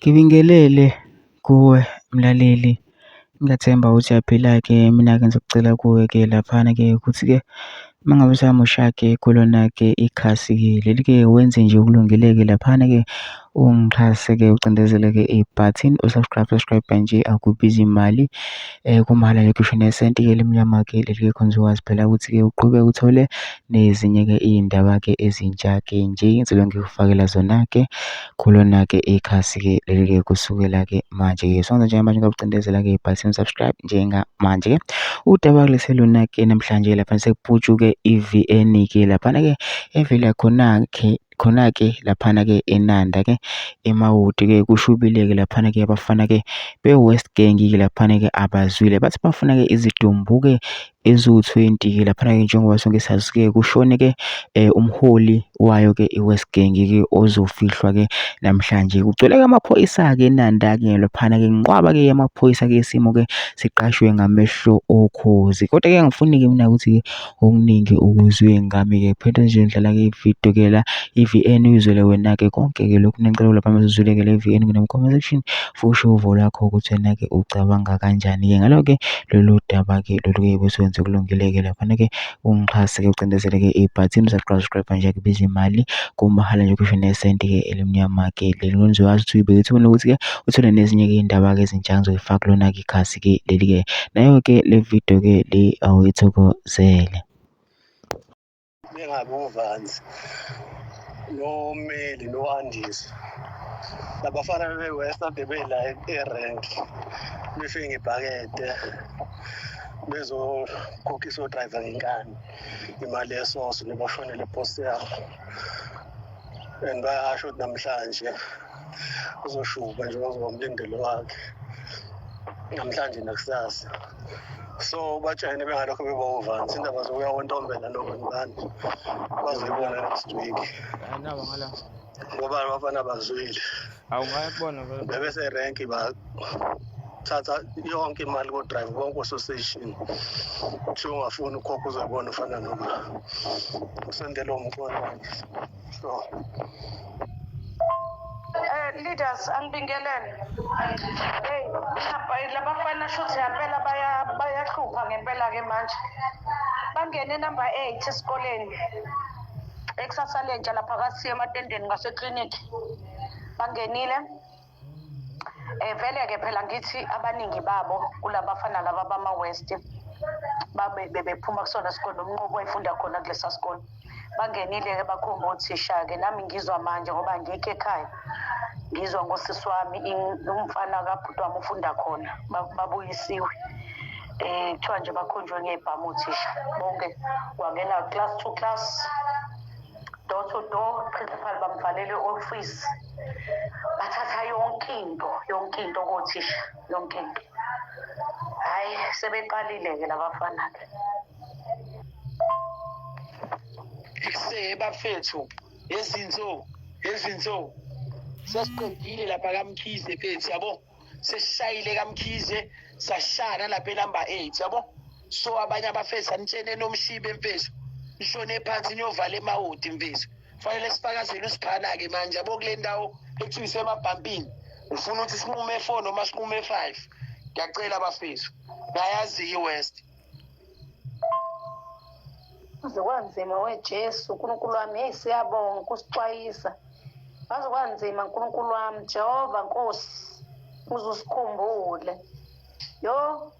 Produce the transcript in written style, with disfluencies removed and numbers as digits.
Ngibingelele kuwe mlaleli, ngiyathemba ukuthi uyaphila-ke. Mina-ke ngizokucela kuwe-ke laphana-ke ukuthi-ke uma ngabe usamusha-ke kulona-ke ikhasi-ke leli-ke wenze nje okulungile-ke laphana-ke ungixhase-ke ucindezele-ke ibhathini u-subscribe, subscribe nje akubizi imali kumahhala nje ngisho nesenti-ke elimnyama-ke leli-ke khona uzokwazi phela ukuthi-ke uqhubeke uthole nezinye-ke iy'ndaba-ke ezintsha-ke nje ngizobe ngikufakela zona-ke kulona-ke ikhasi-ke leli-ke kusukela-ke manje-ke. So njengamanje ngakucindezela-ke ibhathini subscribe njengamanje-ke. Udaba kulese lona-ke namhlanje lapha sekuputshuke i-V_N-ke laphana-ke evela khona-ke khona-ke laphana-ke eNanda-ke eMawoti-ke kushubile-ke laphana-ke abafana-ke be-West Gang-ke laphana-ke abazwile bathi bafuna-ke izidumbu-ke eziwu-20-ke laphana-ke njengoba sonke sazi-ke kushone-ke umholi wayo-ke i-West Gang-ke ozofihlwa-ke namhlanje. Kugcwele-ke amaphoyisa-ke eNanda-ke laphana-ke inqwaba-ke yamaphoyisa-ke isimo-ke siqashwe ngamehlo okhozi. Kodwa-ke angifuni-ke mina ukuthi-ke okuningi ukuzwe ngami-ke phethe nje ngidlala-ke ividiyo-ke la i-V_N uyizwele wena-ke konke-ke lokhu. Mina ngicela lapha mase uzwile-ke le V_N kuma-comment section usho uvo lwakho ukuthi wena-ke ucabanga kanjani-ke ngalo-ke lolu daba-ke lolu-ke bese wenza okulungile-ke laphana-ke ungixhase-ke ucindezele-ke ibhathini u-subscribe nje akubizi imali kumahhala nje kusho nesenti-ke elimnyama-ke leli ngizowazi ukuthi uyibeke ethubeni lokuthi-ke uthole nezinye-ke iy'ndaba-ke ezintsha ngizoyifaka kulona-ke ikhasi-ke leli-ke nayo-ke le video-ke le awuyithokozele. Bengabe uVanzi noMeli no-Andisi labafana bebe-West ade bela erenk befike ngebhakede bezokhokhisa odrayiva ngenkani imali yesoso nebashonele epost yabo and bayasho ukuthi namhlanje uzoshuba nje bazoba umlindelo wakhe namhlanje nakusasa. So batshene bengalokho bebawuvansi indaba zokuya kontombela nobani bani bazoyibona next week ngoba abafana bazwile bebeserenki bathatha yonke imali kodrive bonke osostation kuthiwa ungafuni ukhokha uzoyibona ufana noma usendele umqondo so. Leaders angibingelele. Hey, labafana shuthi ngempela bayahlupha ngempela ke manje. Bangene number 8 esikoleni. Ekusasa lentsha lapha kasiye ematendeni ngase-clinic. Bangenile. Vele ke phela ngithi abaningi babo kulabafana laba bama West babe bebephuma kusona sikole nomnqobo wayefunda khona kulesa sikole. Bangenile-ke bakhomba othisha-ke nami ngizwa manje ngoba ngikho ekhaya ngizwa ngosisi wami umfana kabhuti wami ufunda khona babuyisiwe um kuthiwa nje bakhonjwe ngebhamu othisha bonke kwangena class to class door to door principal bamvalele e-office bathatha yonke into yonke into kothisha yonke into hhayi sebeqalile-ke labafana-ke. Ekuseni bafethu yezinso yezinso sesiqedile lapha kaMkhize mfethu yabo sesishayile kaMkhize sashana lapha enumber 8 yabo so abanye abafethu anitshene nomshibe mfethu nishone phansi niyovala emawodi mfethu fanele sifakazele usiphana-ke manje yabo kule ndawo ekuthiwa isemabhampini ufuna ukuthi sinqume 4 noma sinqume 5 ngiyacela bafethu ngayazi i-west. Kwaze kwanzima weJesu uNkulunkulu wami hey siyabonga ukusixwayisa. Kwaze kwanzima uNkulunkulu wami Jehova Nkosi uzusikhumbule. Yo.